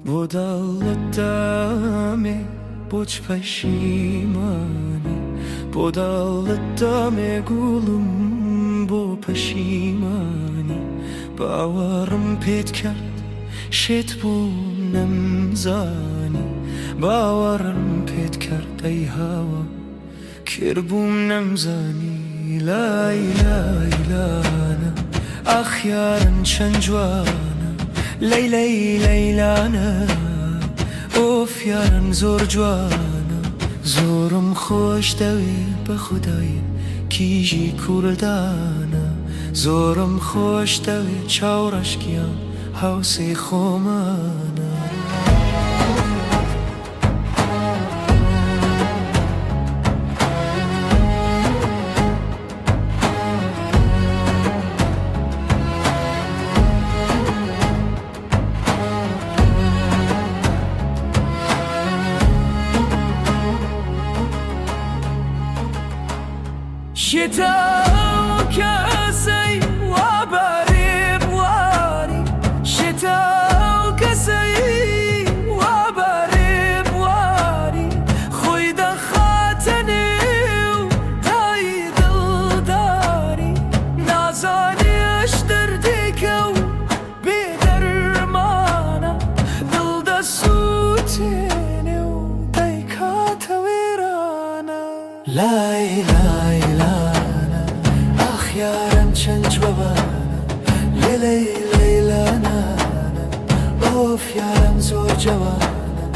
بۆ دڵت دامێ بۆچ پەشیمانی بۆ دڵت دامێ گوڵم بۆ پەشیمانی باوەڕم پێت کرد شێت بووم نەمزانی باوەڕم پێت کرد ئەی هاوار کێر بووم نەمزانی لای لای لانە ئاخ یارن چەند جوانە لەی لەی لەیلانە ئۆف یارن زۆر جوانە زۆرم خۆش دەوێ بە خودای کیژی کوردانە زۆرم خۆش دەوێ چاوڕەش گیان هاوسێی خۆمانە. شێتە ئەو کەسەی وا بەرێ بواری شێتە ئەو کەسەی وا بەرێ بواری خۆی دەخاتە نێو تای دڵداری نازانێ ئەش دەردێکە و بێ دەرمانە دڵ دەسووتێنێ و دەیکاتە وێرانە. لای لای لانە ئاخ یارم چەند جوانە لێ لەی لەی لانانە ئۆف یارم زۆر جوانە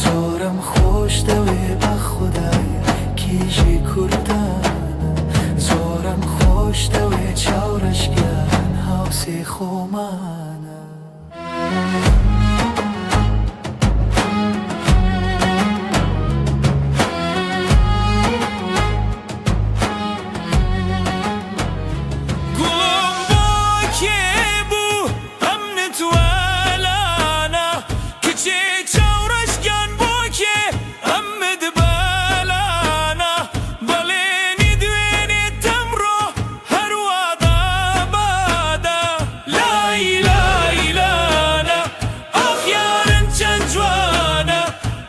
زۆرم خۆش دەوێ بە خودای کیژی کوردانە زۆرم خۆش دەوێ چاوڕەش گیان هاوسێ خۆمانە. گوڵم بۆ کێ بوو ئەمنت وەلانە کچێ چاوڕەش گیان بۆ کێ ئەمت بەلانە بەڵێنی دوێنێ تەمڕۆ هەروا دابادە لای لای لانە ئاخ یارن چەند جوانە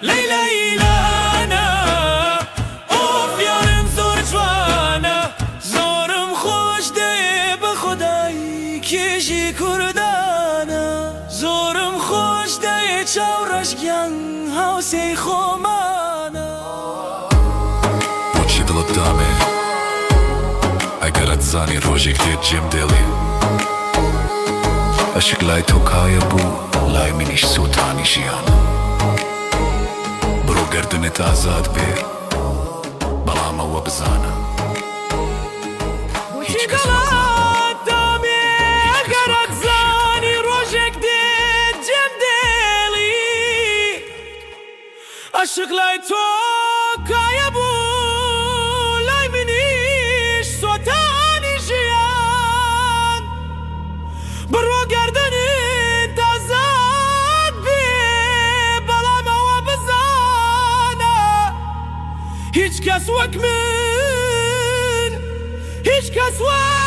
لەی لەی لانە ئۆف یارم زۆر جوانە زۆرم خۆش دەوێ بە خودای کێژی کوردانە زۆرم خۆش دەوێ چاو ڕەش گیان هاوسێی خۆمانە. بۆچی دڵت دامێ ئەگەر ئەتزانی ڕۆژێک دێت جێم دێڵی ئەشق لای تۆ کایە بوو لای منیش سوتانی ژیان بڕۆ گەردنت ئازاد بێ بەڵام ئەوە بزانە بۆچی هیچ کەس وەک من دڵت دامێ هیچ کەس ئەگەر وەک من شێتت ئەتزانی ناکا. ڕۆژێک دێت جێم دێڵی ئەشق لای تۆ کایە بوو لای منیش سۆتانی ژیان بڕۆ گەردنت ئازاد بێ بەڵام ئەوە بزانە هیچ کەس وەک من هیچ کەس وەک.